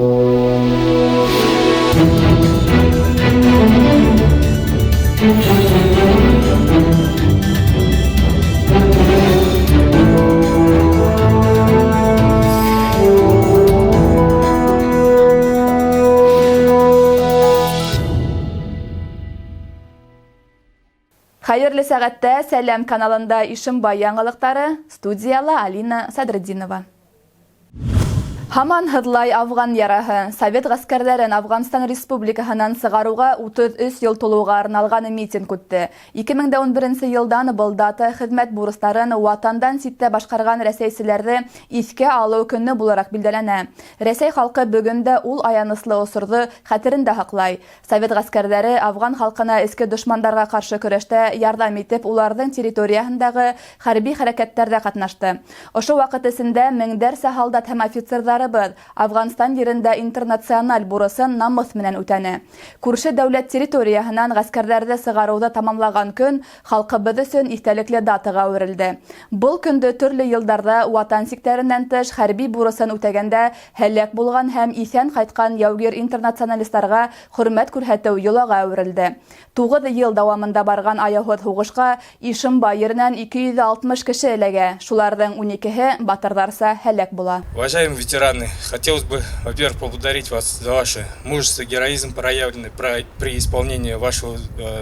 Хәйерле сәғәттә Сәләм каналында Ишембай яңылыҡтары, студияла Алина Садретдинова. Һаман һыҙлай Афған яраһы. Совет ғәскәрҙәрен Афғанстан Республикаһынан сығарыуға 33 йыл тулыуға арналған митинг үтте. 2011 йылдан был дата хеҙмәт бурыстарын ватандан ситтә башҡарған рәсәйселәрҙе иҫкә алыу көнө булараҡ билдәләнә. Рәсәй халҡы бөгөн дә ул аяныслы осорҙо хәтерендә һаҡлай. Совет ғәскәрҙәре афған халҡына эске дошмандарға ҡаршы көрәштә ярҙам итеп, уларҙың территорияһындағы хәрби хәрәкәттәрҙә ҡатнашты. Ошо ваҡыт эсендә меңдәрсә һалдат һәм офицерҙарыбыҙ Афғанстан ерендә интернациональ бурысын намыҫ менән үтәне. Күрше дәүләт территорияһынан ғәскәрҙәрҙе сығарыуҙы тамамлаған көн халҡыбыҙ өсөн иҫтәлекле датаға әүерелде. Был көндө төрлө йылдарҙа ватан сиктәренән тыш хәрби бурысын үтәгәндә һәләк булған һәм иҫән ҡайтҡан яугир интернационалистарға хөрмәт күрһәтеү йолаға әүерелде. 9 йыл дауамында барған аяуһыҙ һуғышҡа Ишембай еренән 260 кеше эләгә, шуларҙың 12-һе батырҙарса һәләк була. Уважаемые ветераны, хотелось бы, во-первых, поблагодарить вас за ваше мужество, героизм, проявленный при исполнении вашего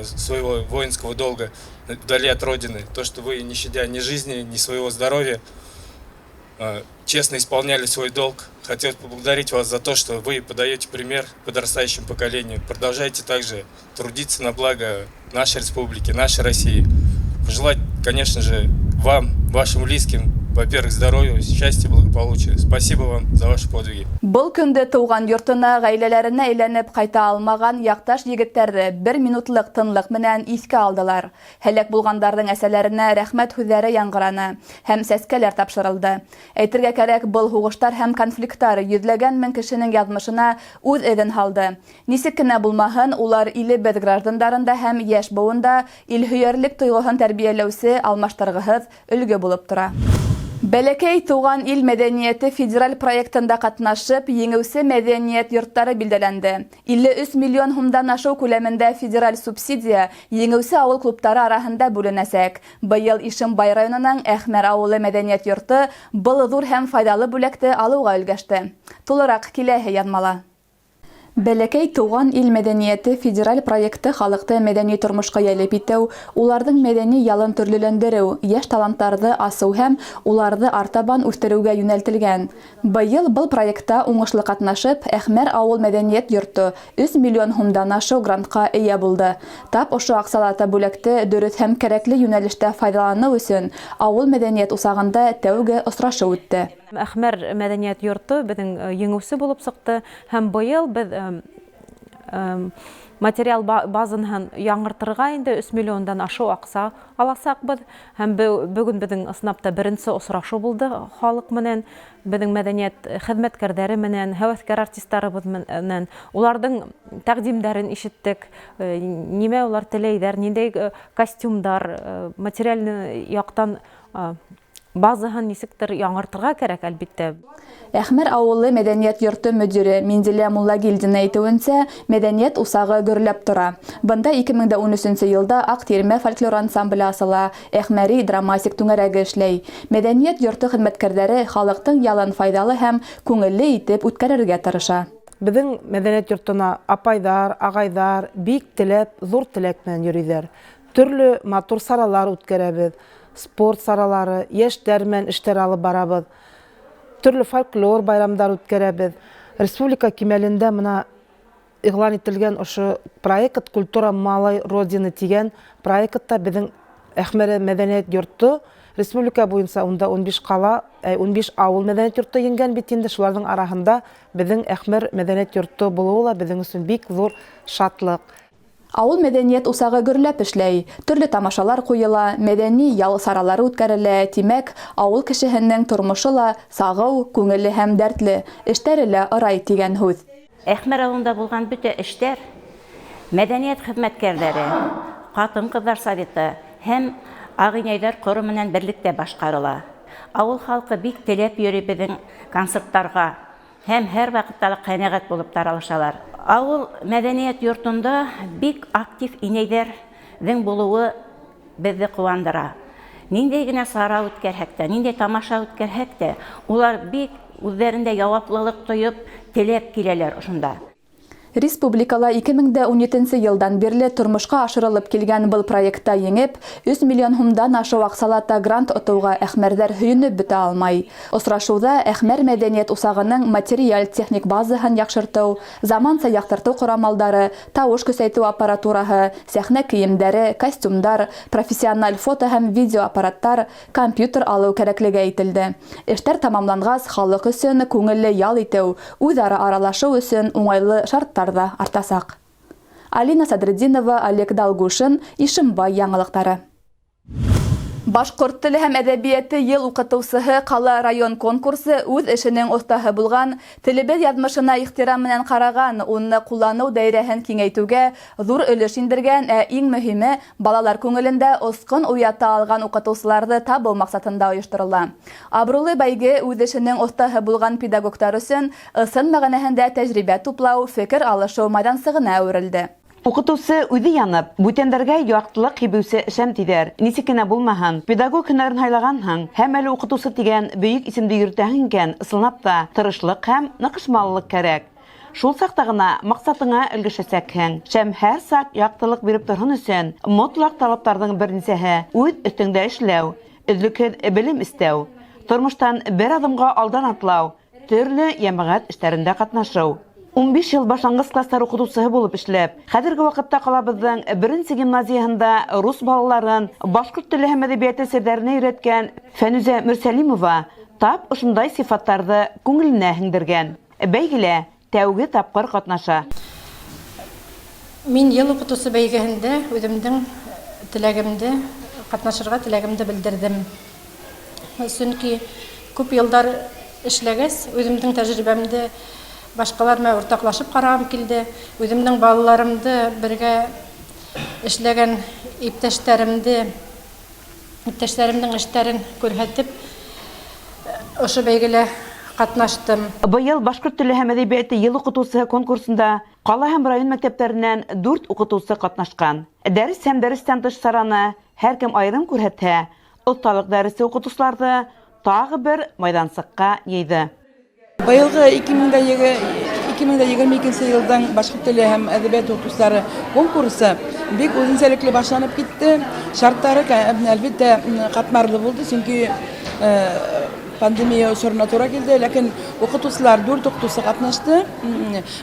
своего воинского долга вдали от Родины. То, что вы, не щадя ни жизни, ни своего здоровья, честно исполняли свой долг. Хотелось поблагодарить вас за то, что вы подаете пример подрастающему поколению. Продолжайте также трудиться на благо нашей республики, нашей России. Пожелать, конечно же, вам, вашим близким, во-первых, здоровья, счастья, благополучия. Спасибо вам за ваши подвиги. Был көндө тыуған йортона, ғаиләләренә әйләнеп ҡайта алмаған яҡташ егеттәрҙе бер минутлыҡ тынлыҡ менән иҫкә алдылар. Һәләк булғандарҙың әсәләренә рәхмәт һүҙҙәре яңғыраны һәм сәскәләр тапшырылды. Әйтергә кәрәк, был һуғыштар һәм конфликттар йөҙләгән мең кешенең яҙмышына үҙ эҙен һалды. Нисек кенә булмаһын, улар илебеҙ граждандарында һәм йәш быуында илһөйәрлек тойғоһон тәрбиәләүсе алмаштырғыһыҙ өлгө булып тора. Бәләкәй туған ил мәҙәниәте федераль проектында ҡатнашып, еңеүсе мәҙәниәт йорттары билдәләнде. 53 миллион һумдан ашыу күләмендә федераль субсидия еңеүсе ауыл клубтары араһында бүленәсәк. Быйыл Ишембай районының Әхмәр ауылы мәҙәниәт йорто был ҙур һәм файҙалы бүләкте алыуға өлгәште. Тулыраҡ киләһе яҙмала. Бәләкәй туған ил мәҙәниәте федераль проекты халыҡты мәҙәни тормошҡа йәлеп итеү, уларҙың мәҙәни ялын төрлөләндереү, йәш таланттарҙы асыу һәм уларҙы артабан үҫтереүгә йүнәлтелгән. Быйыл был проектта уңышлы ҡатнашып, Әхмәр ауыл мәҙәниәт йорто 3 миллион һумдан ашыу грантҡа эйә булды. Тап ошо аҡсалата бүләкте дөрөҫ һәм кәрәкле йүнәлештә файҙаланыу өсөн ауыл мәҙәниәт усағында тәүге осрашыу үтте. Әхмәр мәҙәниәт йорто беҙҙең еңеүсе булып сыҡты һәм быйыл беҙ материал базаһын яңыртырға инде 3 миллиондан ашыу аҡса аласаҡбыҙ. Һәм бөгөн беҙҙең ысынлап та беренсе осрашыу булды халыҡ менән, беҙҙең мәҙәниәт хеҙмәткәрҙәре менән, һәүәҫкәр артистарыбыҙ менән. Уларҙың тәҡдимдәрен ишеттек, нимә улар теләйҙәр, ниндәй костюмдар, материаль яҡтан базаһын нисектер яңыртырға кәрәк, әлбиттә. Әхмәр ауылы мәҙәниәт йорто мөдире Минзилә Муллагилдина әйтеүенсә, мәҙәниәт усағы гөрләп тора. Бында 2013 йылда Аҡ тирмә фольклор ансамбле асыла, Әхмәри драматик түңәрәге эшләй. Мәҙәниәт йорто хеҙмәткәрҙәре халыҡтың ялын файҙалы һәм күңелле итеп үткәрергә тырыша. Беҙҙең мәҙәниәт йортона апайҙар, ағайҙар бик теләп, ҙур теләк менән йөрөйҙәр. Төрлө матур саралар үткәрәбеҙ. Спорт саралары, йәштәр менән эштәр алып барабыҙ. Төрлө фольклор байрамдар үткәрәбеҙ. Республика кимәлендә мына иғлан ителгән ошо проект Культура малой Родины тигән проектта беҙҙең Әхмәр мәҙәниәт йорто республика буйынса унда 15 ҡала, 15 ауыл мәҙәниәт йорто еңгән бит инде. Шуларҙың араһында беҙҙең Әхмәр мәҙәниәт йорто булыуы ла беҙҙең өсөн бик ҙур шатлыҡ. Ауыл мәҙәниәт усағы гөрләп эшләй, төрлө тамашалар ҡуйыла, мәҙәни ял саралары үткәрелә. Тимәк, ауыл кешеһенең тормошо ла сағыу, күңелле һәм дәртле, эштәре лә ырай тигән һүҙ. Әхмәр ауылында булған бөтә эштәр мәҙәниәт хеҙмәткәрҙәре, ҡатын-ҡыҙҙар советы һәм ағинәйҙәр ҡоро менән берлектә башҡарыла. Ауыл халҡы бик теләп йөрөй беҙҙең концерттарға һәм һәрвакытта ла канәгать булып таралышалар. Авыл мәдәният йортында бик актив инәйҙәрҙең булыуы беҙҙе ҡыуандыра. Ниндәй генә сара үткәрһәк тә, ниндәй тамаша үткәрһәк тә, улар бик үҙҙәрендә яуаплылыҡ тойоп, теләп киләләр ошонда. Республикала 2017 йылдан бирле тормошҡа ашырылып килгән был проектта еңеп, 3 миллион һумдан ашыу аҡсалата грант отоуға әхмәрҙәр һөйөнөп бөтә алмай. Осрашыуҙа Әхмәр мәҙәниәт усағының материаль-техник базаһын яҡшыртыу, заманса яҡтыртыу ҡорамалдары, тауыш көсәйтеү аппаратураһы, сәхнә кейемдәре, костюмдар, профессиональ фото һәм видеоаппараттар, компьютер алыу кәрәклеге әйтелде. Эштәр тамамланғас, халыҡ өсөн күңелле ял итеү, үҙ-ара аралашыу өсөн уңайлы шарттар да артасаҡ. Алина Садретдинова, Олег Долгушин, Ишимбай яңылыҡтары. Башҡорт теле һәм әҙәбиәте йыл уҡытыусыһы ҡала район конкурсы үҙ эшенең оҫтаһы булған, телебеҙ яҙмышына ихтирам менән ҡараған, уны ҡулланыу даирәһен киңәйтеүгә ҙур өлөш индергән, ә иң мөһиме балалар күңелендә осҡон уята алған уҡытыусыларҙы табыу маҡсатында ойошторола. Абруйлы бәйге үҙ эшенең оҫтаһы булған педагогтар өсөн ысын мәғәнәһендә тәжрибә туплау, фекер алышыу майҙансығына әүерелде. Уҡытыусы үҙе янып, бүтәндәргә яҡтылыҡ һибеүсе шәм тиҙәр. Нисек кенә булмаһын, педагог һөнәрен һайлағанһың һәм әле уҡытыусы тигән бөйөк исемде йөрөтәһең икән, ысынлап та тырышлыҡ һәм ныҡышмалылыҡ кәрәк. Шул саҡта ғына маҡсатыңа өлгәшәсәкһең. Шәм һәр саҡ яҡтылыҡ биреп торһон өсөн мотлаҡ талаптарҙың бер нисәһе: үҙ өҫтөңдә эшләү, өҙлөкһөҙ белем эстәү, тормоштан бер аҙымға алдан атлау, төрлө йәмәғәт эштәрендә ҡатнашыу. 15 йыл башланғыс кластар уҡытыусыһы булып эшләп, хәҙерге ваҡытта ҡалабыҙҙың беренсе гимназияһында рус балаларын башҡорт теле һәм әҙәбиәте серҙәренә өйрәткән Фәнүзә Мөрсәлимова тап ошондай сифаттарҙы күңеленә һеңдергән. Бәйгелә тәүге тапҡыр ҡатнаша. Мин йыл уҡытыусы бәйгеһендә үҙемдең теләгемде, ҡатнашырға теләгемде белдерҙем. Сөнки күп йылдар эшләгәс, үҙемдең тәжрибәмде башҡалар менән уртаҡлашып ҡарағым килде. Үҙемдең балаларымды, бергә эшләгән иптәштәремде, иптәштәремдең эштәрен күрһәтеп, ошо бәйгелә ҡатнаштым. Быйыл башҡорт теле һәм әҙәбиәте йыл уҡытыусыһы конкурсында ҡала һәм район мәктәптәренән 4 уҡытыусы ҡатнашҡан. Дәрес һәм дәрестән тыш сараны һәр кем айырым күрһәтһә, оҫталыҡ дәресе уҡытыусыларҙы тағы бер майҙансыҡҡа йыйҙы. Быйылғы 2022 йылдың башҡорт теле һәм әҙәбиәте уҡытыусылары конкурсы бик үҙенсәлекле башланып китте. Шарттары, әлбиттә, ҡатмарлы булды, сөнки пандемия осорона тура килде, ләкин уҡытыусылар, 4 уҡытыусы ҡатнашты.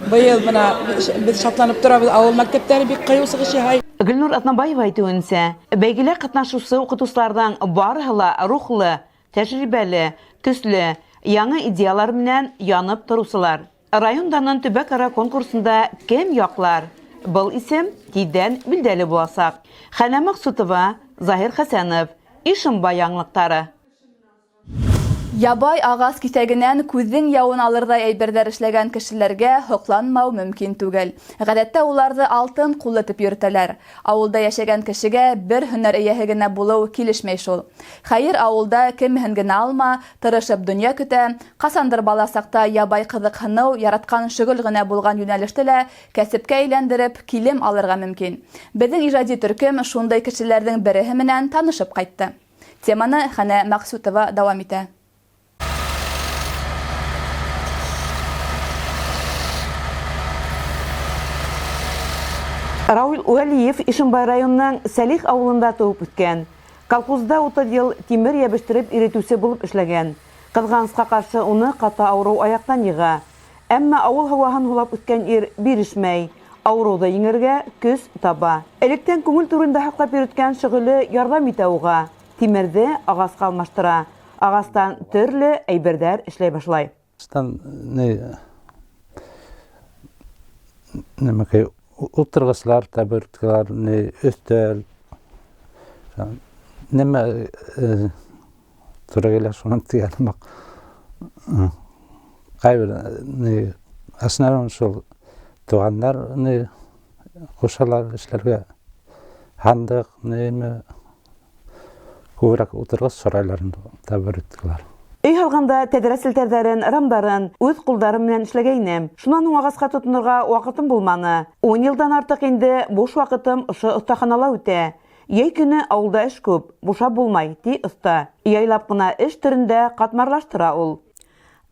Быйыл бына беҙ шатланып торабыҙ, ауыл мәктәптәре бик ҡыйыу сығыш яһай. Гөлнур Аҙнабаева әйтеүенсә, бәйгелә ҡатнашыусы уҡытыусыларҙың барыһы ла рухлы, тәжрибәле, көслө, яңы идеялар менән янып тороусылар. Район данын төбәк-ара конкурсында кем яҡлар? Был исем тиҙҙән билдәле буласаҡ. Хәнә Маҡсутова, Заһир Хәсәнов, Ишимбай яңылыҡтары. Ябай ағас киҫәгенән күҙҙең яуын алырҙай әйберҙәр эшләгән кешеләргә һоҡланмау мөмкин түгел. Ғәҙәттә уларҙы алтын ҡулы тип йөрөтәләр. Ауылда йәшәгән кешегә бер һөнәр эйәһе генә булыу килешмәй шул. Хәйер, ауылда кемеһен генә алма, тырышып донъя көтә, ҡасандыр бала саҡта ябай ҡыҙыҡһыныу, яратҡан шөғөл генә булған йүнәлеште лә кәсепкә әйләндереп, килем алырға мөмкин. Беҙҙең ижади төркөм шундай кешеләрҙең береһе менән танышып ҡайтты. Теманы Хәнә Маҡсутова дауам итә. Рауил Уәлиев Ишимбай районының Сәлих ауылында тыуып үҫкән. Колхозда 30 йыл тимер йәбештереп иретеүсе булып эшләгән. Ҡыҙғанысҡа ҡаршы уны ҡаты ауырыу аяҡтан йыға. Әммә ауыл һауаһын һулап үҫкән ир бирешмәй, ауырыуҙы еңергә көс таба. Электән күңел түрендә һаҡлап йөрөткән шөғөлө ярҙам итә уға. Тимерҙе ағасҡа алмаштыра. Ағастан төрлө әйберҙәр эшләй башлай. Нәмәкәй ултырғыслар, табуреткалар, өҫтәл, нәмә тура килә шунан тигәнем баҡ. Ҡайбер основном шул туғандар ҡушалар эшләргә, һандыҡ, нимә күберәк ултырғыс һорайлар инде табуреткалар. Өй һалғанда тәҙрә селтәрҙәрен, рамдарын үҙ ҡулдарым менән эшләгәйнем. Шунан һуң ағасҡа тотонорға ваҡытым булманы. Ун йылдан артыҡ инде буш ваҡытым ошо оҫтаханала үтә. Йәй көнө ауылда эш күп, бушап булмай, ти оҫта. Яйлап ҡына эш төрен дә ҡатмарлаштыра ул.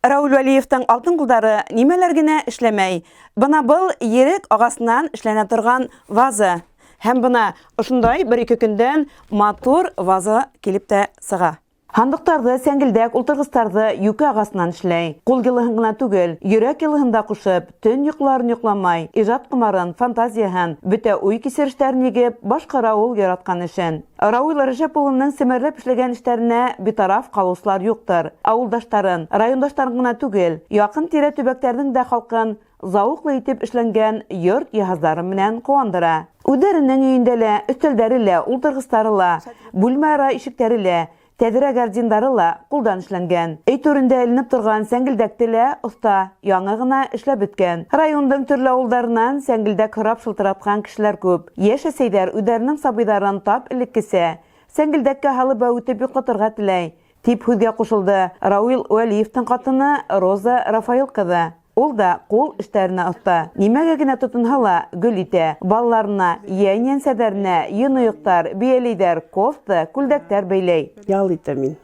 Рауль Вәлиевтың алтын ҡулдары нимәләр генә эшләмәй. Бына был ерек ағасынан эшләнә торған ваза. Һәм бына ошондай бер-ике көндән матур ваза килеп тә сыға. Һандыҡтарҙы, сәңгелдәк, ултырғыстарҙы йүкә ағасынан эшләй. Ҡул йылыһын ғына түгел, йөрәк йылыһын да ҡушып, төн йоҡоларын йоҡламай, ижад ҡомарын, фантазияһын, бөтә уй-кисерештәрен егеп, башҡара ул яратҡан эшен. Рауил Рәжәп улының семәрләп эшләгән эштәренә битараф ҡалыусылар юҡтыр. Ауылдаштарын, райондаштарын ғына түгел, яҡын-тирә төбәктәрҙең дә халҡын зауыҡлы итеп эшләнгән йорт йыһаздары менән ҡыуандыра. Үҙҙәренең өйөндә лә, өҫтәлдәре лә, ултырғыстары ла, бүлмә-ара ишектәре лә, Тәҙрә гардиндары ла ҡулдан эшләнгән. Өй түрендә эленеп торған сәңгелдәкте лә оҫта яңы ғына эшләп бөткән. Райондың төрлө ауылдарынан сәңгелдәк һорап шылтыратҡан кешеләр күп. Йәш әсәйҙәр үҙҙәренең сабыйҙарын тап элеккесә сәңгелдәккә һалып әүетеп йоҡлатырға теләй, дип һүҙгә ҡушылды Рауил Вәлиевтың ҡатыны Роза Рафаил ҡыҙы. Ул да ҡул эштәренә оҫта. Нимәгә генә тотонһа ла, гөл итә. Балаларына, йә нйәнсәҙәренә йон ойоҡтар, бейәләйҙәр, кофта, күлдәктәр бәйләй. Ял итәм мин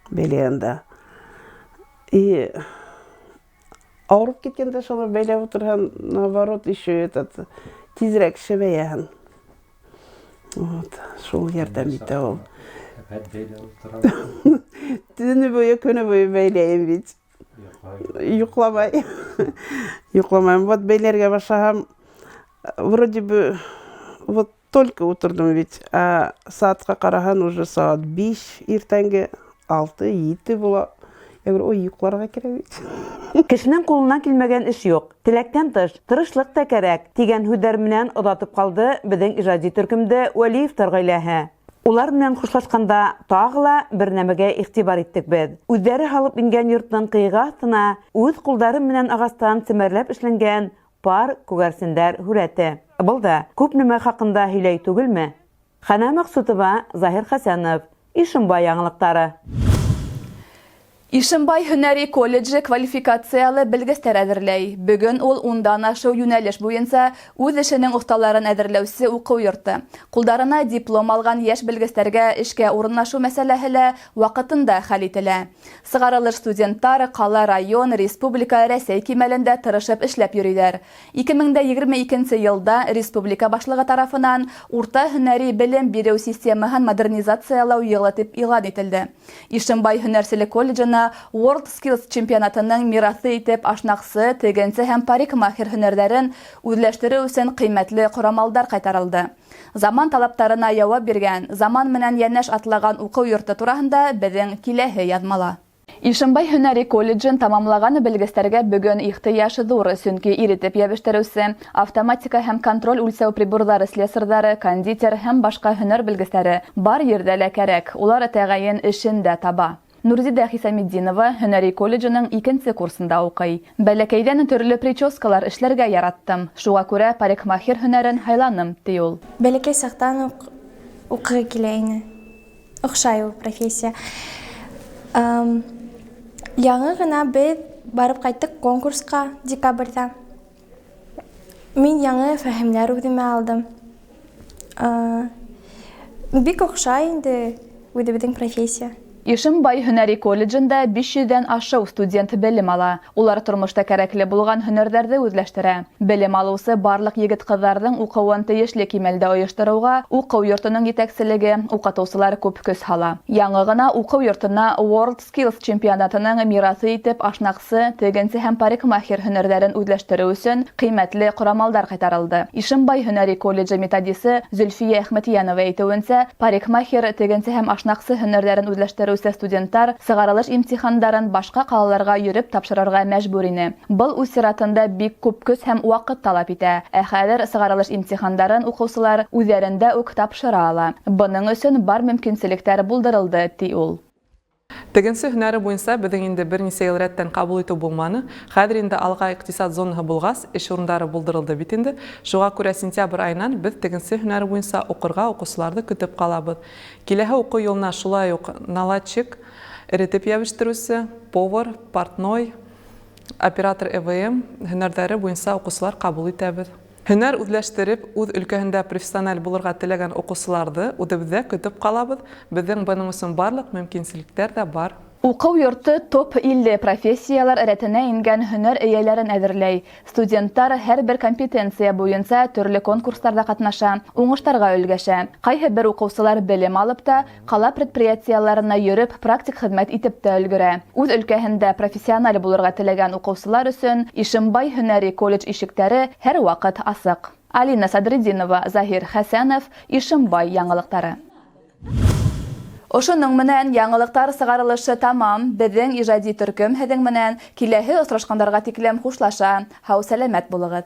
бәйләгәндә. И ауырып киткәндә шуны бәйләп утырһаң, наоборот, еще этот тизрәк шәбәяһең. Вот, шул ярдәм итә ул. Төне буе, көне буе бәйләйем бит. Йокламай. Йокламайм. Вот бәйләргә башлаһам, вроде бы вот только утырдым ведь, ә сәгатькә караһаң, уже сәгать 5 иртәнге, 6, 7 була. Я говорю, ой, йокларга кирәк бит. Кешенең кулыннан килмәгән эш юк. Теләктән тыш, тырышлык та кәрәк, дигән һүҙҙәр менән оҙатып ҡалды беҙҙең ижади төркөмдө Вәлиевтар ғаиләһе. Улар менән хушлашҡанда тағы ла бер нәмәгә игътибар иттек беҙ. Үҙҙәре һалып ингән йортның ҡыйығы аҫтына үҙ ҡулдары менән ағастан семәрләп эшләнгән пар күгәрсендәр һүрәте. Был да күп нәмә хаҡында һөйләй түгелме? Хәнә Мәҡсүтова, Заһир Хәсәнов, Ишембай яңылыҡтары. Ишембай һөнәри колледжы квалификациялы белгестәр әҙерләй. Бөгөн ул ундан ашыу йүнәлеш буйынса үҙ эшенең оҫталарын әҙерләүсе уҡыу йорто. Ҡулдарына диплом алған йәш белгестәргә эшкә урынлашыу мәсьәләһе лә ваҡытында хәл ителә. Сығарылыш студенттар ҡала, район, республика, Рәсәй кимәлендә тырышып эшләп йөрөйҙәр. 2022 нче йылда республика башлығы тарафынан урта һөнәри белем биреү системаһын модернизациялау йылы тип игълан ителде. Ишембай һөнәрселек колледжына WorldSkills чемпионатының мираҫы итеп ашнаҡсы, тегенсе һәм парикмахер һөнәрҙәрен үҙләштереү өсөн ҡыйммәтле ҡорамалдар ҡайтарылды. Заман талаптарына яуап биргән, заман менән йәнәш атлаған уҡыу йорто тураһында беҙҙең киләһе яҙмала. Ишембай һөнәри колледжын тамамлаған белгестәргә бөгөн ихтыяж ҙур, сөнки иретеп йәбештереүсе, автоматика һәм контроль үлсәү приборҙары слесарҙары, кондитер һәм башҡа һөнәр белгестәре бар ерҙә лә кәрәк, улар тәғәйен эшен дә таба. Нурзидә Хисаметдинова һөнәри колледжының икенсе курсында уҡый. Бәләкәйҙән төрлө прическалар эшләргә яраттым, шуға күрә парикмахер һөнәрен һайланым, ти ул. Бәләкәй саҡтан уҡ уҡығы килә ине. Оҡшай ул профессия. Яңы ғына беҙ барып ҡайттыҡ конкурсҡа декабрҙә. Мин яңы фәһемләр үҙемә алдым. Бик оҡшай инде үҙебеҙҙең профессия. Ишембай һөнәри колледжында 500 ҙән ашыу студент белем ала. Улар тормошта кәрәкле булған һөнәрҙәрҙе үҙләштерә. Белем алыусы барлыҡ егет-ҡыҙҙарҙың уҡыуын тейешле кимәлдә ойоштороуға уҡыу йортоноң етәкселеге, уҡытыусылар күп көс һала. Яңы ғына уҡыу йортона WorldSkills чемпионатының мираҫы итеп ашнаҡсы, тегенсе һәм парикмахер һөнәрҙәрен үҙләштереү өсөн ҡиммәтле ҡорамалдар ҡайтарылды. Ишембай һөнәри колледжы методисы Зөлфиә Әхмәтйәнова әйтеүенсә, парикмахер, тегенсе һәм ашнаҡсы һөнәрҙәрен үҙләштереү студенттар сығарылыш имтихандарын башҡа ҡалаларға йөрөп тапшырырға мәжбүр ине. Был үҙ сиратында бик күп көс һәм ваҡыт талап итә. Ә хәҙер сығарылыш имтихандарын уҡыусылар үҙҙәрендә үк тапшыра ала. Бының өсөн бар мөмкинселектәр булдырылды, ти ул. Тегенсе һөнәре буйынса беҙҙең инде бер нисә йыл рәттән ҡабул итеү булманы. Хәҙер инде алға иҡтисад зонаһы булғас, эш урындары булдырылды бит инде. Шуға күрә сентябрь айынан беҙ тегенсе һөнәре буйынса уҡырға уҡыусыларҙы көтөп ҡалабыҙ. Киләһе уҡыу йылына шулай уҡ наладчик, Эретеп ябештерүсе, повар, портной, оператор ЭВМ һөнәрҙәре буйынса уҡыусылар ҡабул итәбеҙ. Һөнәр үҙләштереп, үҙ өлкәһендә профессиональ булырға теләгән уҡыусыларҙы үҙебеҙҙә көтөп ҡалабыҙ. Беҙҙең бының өсөн барлыҡ мөмкинселектәр ҙә бар. Уҡыу йорто топ 50 профессиялар рәтенә ингән һөнәр эйәләрен әҙерләй. Студенттар һәр бер компетенция буйынса төрлө конкурстарҙа ҡатнаша, уңыштарға өлгәшә. Ҡайһы бер уҡыусылар белем алып та, ҡала предприятиеларына йөрөп, практик хеҙмәт итеп тә өлгөрә. Үҙ өлкәһендә профессиональ булырға теләгән уҡыусылар өсөн Ишембай һөнәри колледж ишектәре һәр ваҡыт асыҡ. Алина Садретдинова, Заһир Хәсәнов, Ишембай яңылыҡтары. Ошоноң менән яңылыҡтар сығарылышы тамам. Беҙҙең ижади төркөм һеҙҙең менән киләһе осрашҡандарға тиклем хушлаша. Һау сәләмәт булығыҙ.